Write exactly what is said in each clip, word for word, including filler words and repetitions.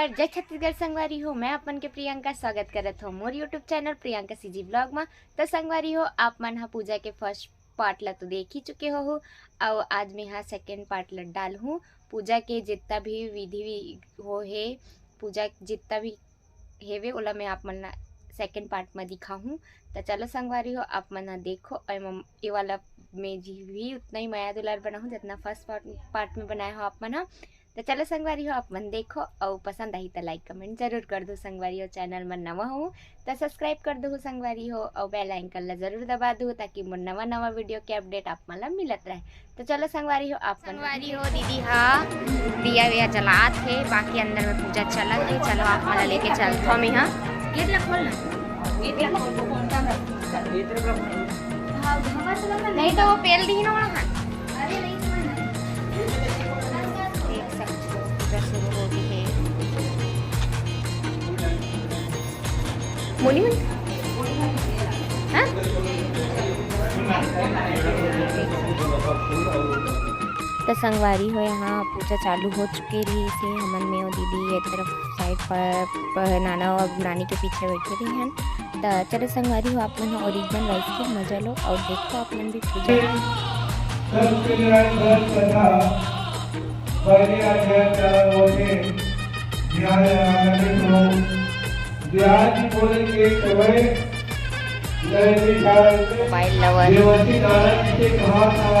जय छत्तीसगढ़ संगवारी हो, मैं अपन के प्रियंका स्वागत करत हो मोर YouTube channel Priyanka CG blog में। तो संगवारी हो, आप मन ह पूजा के फर्स्ट पार्ट ला तो देख ही चुके हो, और आज मैं हा सेकंड पार्ट ला डालहूँ। पूजा के जितना भी विधि वि-, हो हे, पूजा जितना भी हेवे, ओला मैं आप मन ला सेकंड पार्ट में दिखाहूँ। तो चलो संगवारी हो, आप मन हा देखो, और एमा-, ये वाला में जी भी उतना ही मया दुलार बनाहूँ जितना फर्स्ट पार्ट, पार्ट में बनाया हो आप मन हा। तो चलो संगवारी हो, आप मन देखो और पसंद आही तो लाइक कमेंट जरूर कर दो संगवारी हो। चैनल में नवा हो तो सब्सक्राइब कर दो संगवारी हो, और बेल आइकन ला जरूर दबा दो ताकि मोर नवा नवा वीडियो के अपडेट आप मन ला मिलत रहे। तो चलो संगवारी हो, आप मन संगवारी हो, दीदी हा दिया विया जलात हे, बाकी अंदर में पूजा चलत हे। चलो आप मन ला लेके चलत हो मैं हा। गेट ला खोल ना, गेट ला खोल। नहीं तो वो पेल दी ना वहाँ। देख सकते हो, पूजा शुरू हो गई है। मुनि, मुनि। हाँ? तो संगवारी हो, यहाँ पूजा चालू हो चुके रहिसे। हमन में वो दीदी ये तरफ साइड पर, पर नाना और नानी के पीछे बैठे रहे हैं। त चलो संगवारी हो, आप मन ह ओरिजिनल राइस के मजा लो और देखो आप मन भी पूजा। सत्यनारायण व्रत कथा पहले अध्याय प्रारंभ होथे। ध्यान लगाकर देखो। ध्यान की बोले के समय मोबाइल लवर। देवर्षि नारद जी से कहा था,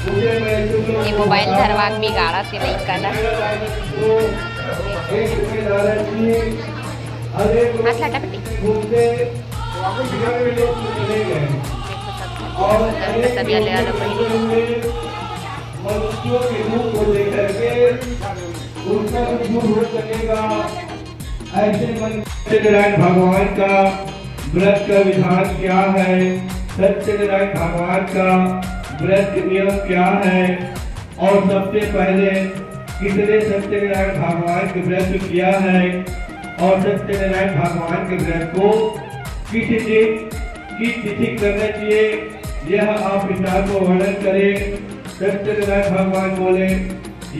मुझे मैं तुम लोग ये मोबाइल धरवा के बिगाड़ा से लइका ला। एक नारद जी हाथ हटा बेटी। और सब ये ले आलो पहले। मनुष्यों के रूप को लेकर के उसका भी दूर हो सकेगा। ऐसे मन सत्यनारायण भगवान का व्रत का विधान क्या है, सत्यनारायण भगवान का व्रत नियम क्या है, और सबसे पहले किसने सत्यनारायण भगवान के व्रत किया है और सत्यनारायण भगवान के व्रत को किस दिन किस तिथि करना चाहिए, यह आप विचार को वर्णन करें। सत्यनारायण भगवान बोले,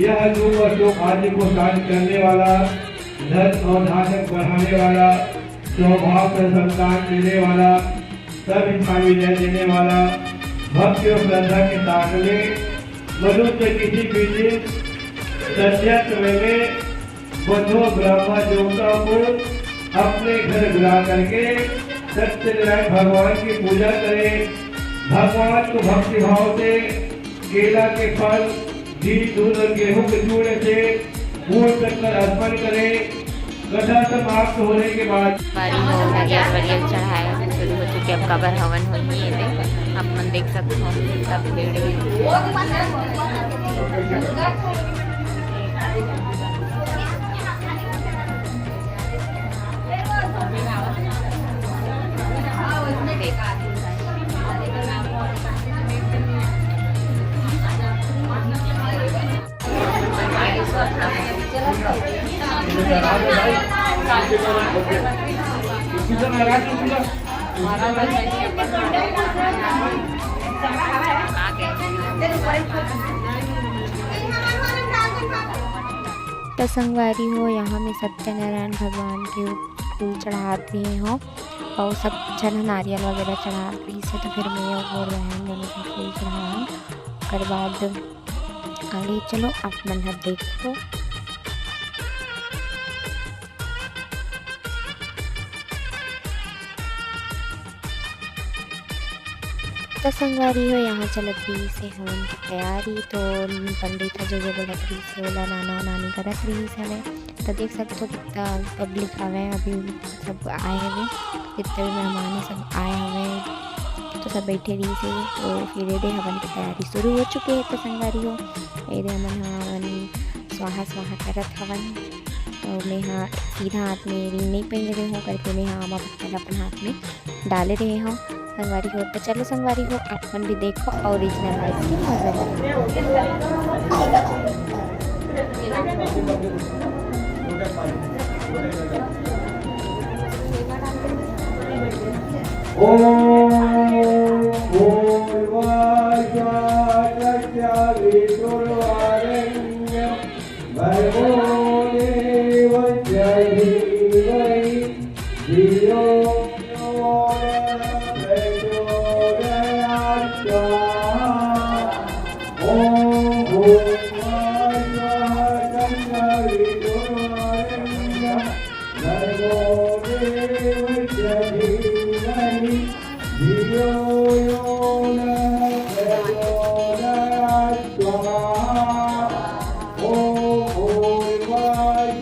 यह दुख और शोक आदि को शांत करने वाला, धन और धातक बढ़ाने वाला, सौभाग्य संतान देने वाला, सब इच्छा विजय देने वाला, भक्ति और श्रद्धा के साथ में मनुष्य किसी भी दिन संध्या समय में बंधु ब्रह्मा देवता को अपने घर बुला करके सत्यनारायण भगवान की पूजा करें। भगवान को भक्तिभाव से केला के फल, घी, दूध और गेहूं के चूड़े से फूल चक्कर अर्पण करें। कथा समाप्त होने के बाद बारी हो नरियल वरियल चढ़ाए शुरू हो चुके। अब कबर हवन होही, ये दे आप मन देख सकते हो, सब भीड़ है। त संगवारी हो, यहाँ में सत्यनारायण भगवान के फूल चढ़ात रहे हो और सब झन ह नारियल वगैरह चढ़ात रहिस हे, तो फिर मैं और मोर बहन दोनों झन फूल चढ़ान। ओकर बाद आगे चलो, आप मन ह देखो। त संगवारी हो, यहाँ चलत रहिस हे हवन के तैयारी। तो पंडित ह जो जो बोलत रहिस हे, ओला नाना नानी करत रहिस हवय। त देख सकत हो, कितना पब्लिक हवय, अभी सब आए हवे, जितने भी मेहमान हे, सब आए हवे। तो सब बैठे रहिस हे। तो फिर ये दे हवन के तैयारी शुरू हो चुके हे। तो संगवारी हो, ये दे हमन ह हवन स्वाहा स्वाहा करत हवन। तो मैं ह सीधा हाथ में रिंग नहीं पहन रहे हूँ करके मैं ह आमा पत्ता ला अपन हाथ में डाले रहे हव संगवारी हो। तो चलो संगवारी हो, आप मन भी देखो और ओरिजिनल राइस के मजा लो। ॐ भूर्भुवः स्वः तत्सवितुर्वरेण्यं भर्गो देव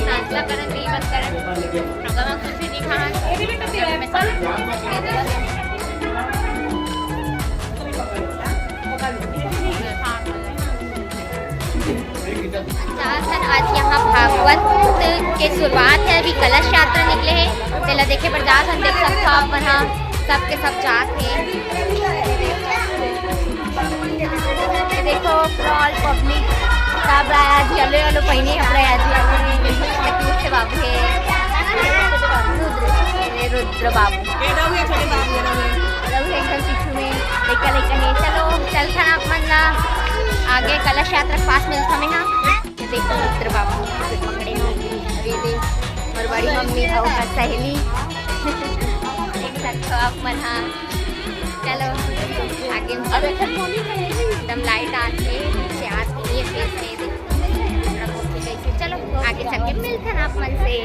नाश्ता करन, टी बस करन, हमका कुछ भी नहीं खाना। आज यहाँ भागवत के शुरुआत है, अभी कलश यात्रा निकले है, तेला देखे बर जात हन। देख सकथो आप मन ह, सबके सब जात हे। ये देखो, all public सब आज yellow yellow पहिने, हमरा आज से बाबू है, ये रुद्र बाबू। ये रहुए छोटे बाबू, ये रहुए। रहुए एकदम पीछू में लइका लइका है। चलो, चलथन आप मन ला आगे कलश यात्रा के पास मिलथन। हाँ, ये देखो, रुद्र बाबू पकड़े हो। अभी दे, मोर बड़ी मम्मी और ओकर सहेली। देख सकथो आप मन, हाँ। चलो, आगे एकदम light आथे, पीछे आथे, ये face में देखो। चलो, आगे चल के मिलथन आप मन से।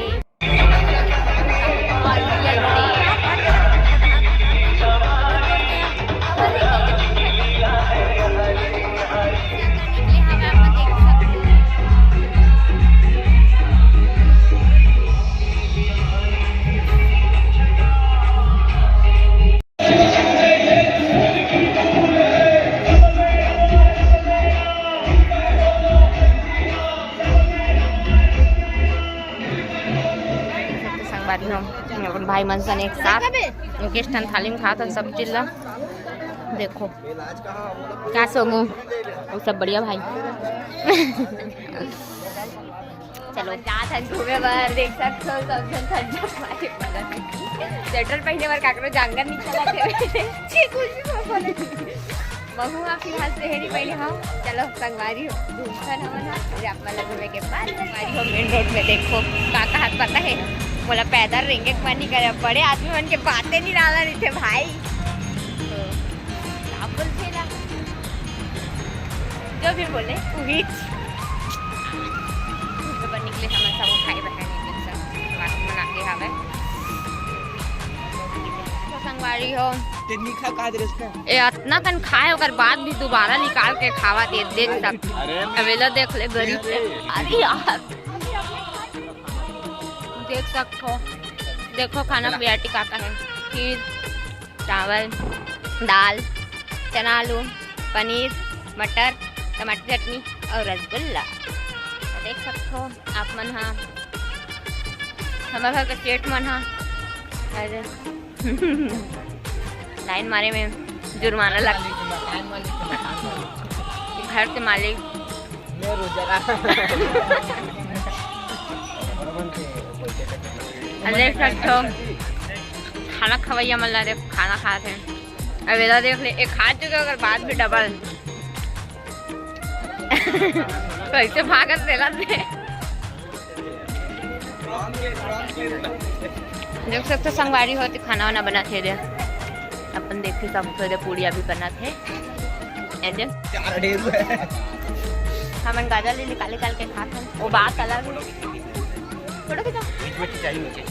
संगवारी हो, अपन भाई मन सन एक साथ एक ठन थाली में खात हन सब चीज ला। देखो का सोमू, वो सब बढ़िया भाई। चलो, जात हन घूमे बर, देख सकथो, सब झन ठंडा मारे पड़त हे। स्वेटर पहिने बर काकरो जांगर नइ चलत हे। छी, कुछ भी बोले। महू ह फिलहाल सेहरी पहले हम। चलो, संगवारी हो, घूमथन हमन ह। फिर आप मन ला घूमे के बाद संगवारी हो, main road में देखो, का कहत पता हे, मोला पैदल रेंगे के मन नइ करे। बड़े आदमी मन के बातें निराला रहिथे भाई। तो का बोलथे ला? जो भी बोले, उही। घूमे बर निकले हमन सब भाई बहन, एक दिन सब बात बना के हवे। तो संगवारी हो, ते नी खा का दे रहे? ए, अतना कन खाए, ओकर बाद भी दोबारा निकाल के खावा दे, देख सक। अरे। अबेला देख ले, गरीब से। अरे यार, देख सकथो, देखो खाना variety का का है। खीर, चावल, दाल, चना आलू, पनीर, मटर, टमाटर चटनी और रसगुल्ला। तो देख सकथो आप मन हा, हमर घर के सेठ मन हा, अरे लाइन मारे में जुर्माना लग, घर के मालिक। अरे देख सकथो, खाना खवैया मन ला देख, खाना खात हे। अब एला देख ले, एक खा चुके, ओकर बाद भी डबल। कैसे भागत तेला दे। देख सकथो संगवारी हो, ते खाना वाना बनाथे दे। अपन देखी सब तो दे, पूड़िया भी बनाथे। ए दे। चार ढेर है। हमन गाजर ले निकाल निकाल के खात हन। वो बात अलग है। फोटो खींचो। बीच में खिंचाई मुझे।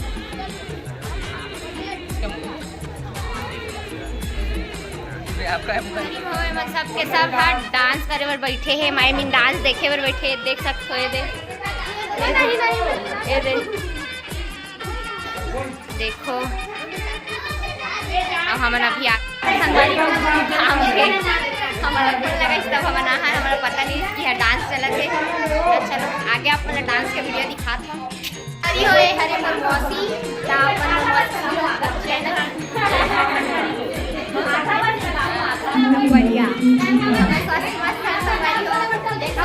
ये आपका है, आपका है। अभी हो, एमा सब के सब हा dance करे बर बैठे हे, I mean dance देखे बर बैठे हे, देख सकथो ये दे। ये दे। देखो, अब हमन अभी आ, संगवारी हो, काम के, हमन फोन लगाइस, तब हमन आए हन, हमन पता नहीं कि यहाँ dance चलत हे। तो चलो, आगे आप मन ला dance के video दिखात हन। अरे होए, हरे मोर मौसी, ता अपन मोर मौसी channel। बढ़िया। मस्त, मस्त, संगवारी हो, देखो,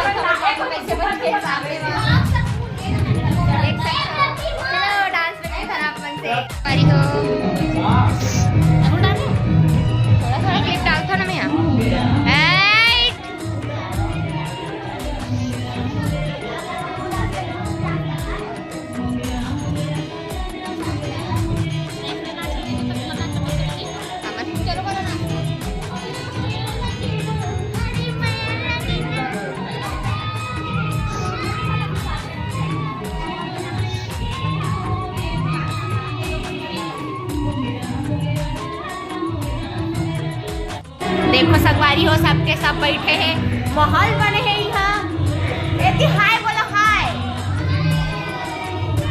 कैसे बन के सामने में। देख सकते हो। चलो, dance थोड़ा मन से करी हो। थोड़ा थोड़ा clip डालता ना मैं यहाँ। ऐट। संगवारी हो, सबके सब बैठे हैं, माहौल बने हैं यहाँ। एती हाय बोलो, हाय।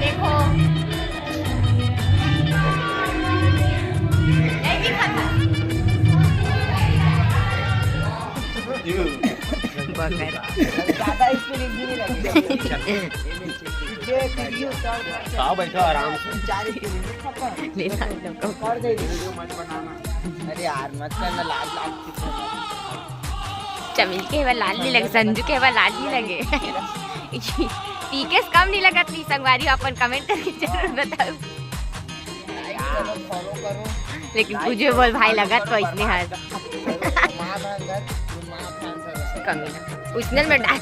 देखो, नहीं दिखा था। बकर। ज्यादा स्पिरिट भी नहीं लगे। का बैठो आराम से। चार स्पिरिट खत्म। ले ला, लोगों को। कर दे। वीडियो मत बनाना। अरे यार, मत करना, लाल लाल चित्र। चमिल के हवा लाल नहीं लगे, संजू के हवा लाल नहीं लगे। पीके से कम नहीं लगत नहीं, संगवारी हो, अपन कमेंट करके जरूर बताओ। चलो, फॉलो करो। लेकिन लाइक पूजे करो, बोल भाई, फॉलो लगत करो, तो इसने बर्बाद हर करो। माँ भांगत, माँ भांगत। कमी ना, उसने में डाल।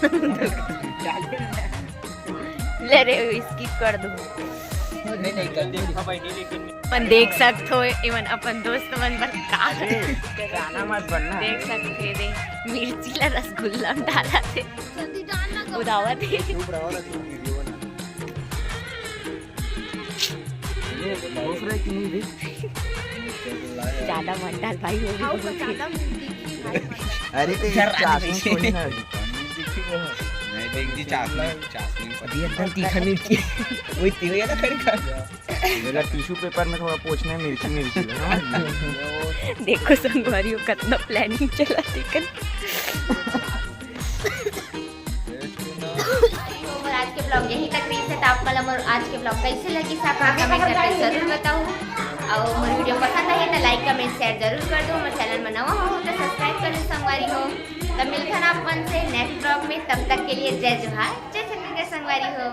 ले रे, स्किप कर दो। नहीं, नहीं, कर दे। अपन देख सकत हो, एमन अपन दोस्त मन बर का अरे, गाना मत बनना। देख सकत हो, दे मिर्ची ला रसगुल्ला में डाला थे, उदावत है। चुप रहो ना, तुम वीडियो बना। घुस रहे कि नहीं रे? ज्यादा मत डाल भाई, वो भी बहुत है। अरे तो यार, चाशनी थोड़ी ना। नहीं, देख जी, चाशनी, चाशनी। अभी एकदम तीखा मिर्ची। वही तीखा ना, खड़ी खा। मेरा टिश्यू पेपर में थोड़ा पोंछना है, मिर्ची, मिर्ची। देखो संगवारी हो, कितना प्लानिंग चला, लेकिन तो मोर आज के ब्लॉग यहीं तक रहिस हे। तो आप मन ला मोर आज के ब्लॉग कैसे लगिस, आप मन कमेंट करके जरूर बताओ। और मोर वीडियो पसंद आही तो लाइक, कमेंट, शेयर जरूर कर दो। मोर चैनल में नवा हो तो सब्सक्राइब कर लो संगवारी हो। तो मिलथन आप मन से नेक्स्ट ब्लॉग में, तब तक के लिए जय जोहार, जय छत्तीसगढ़ संगवारी हो।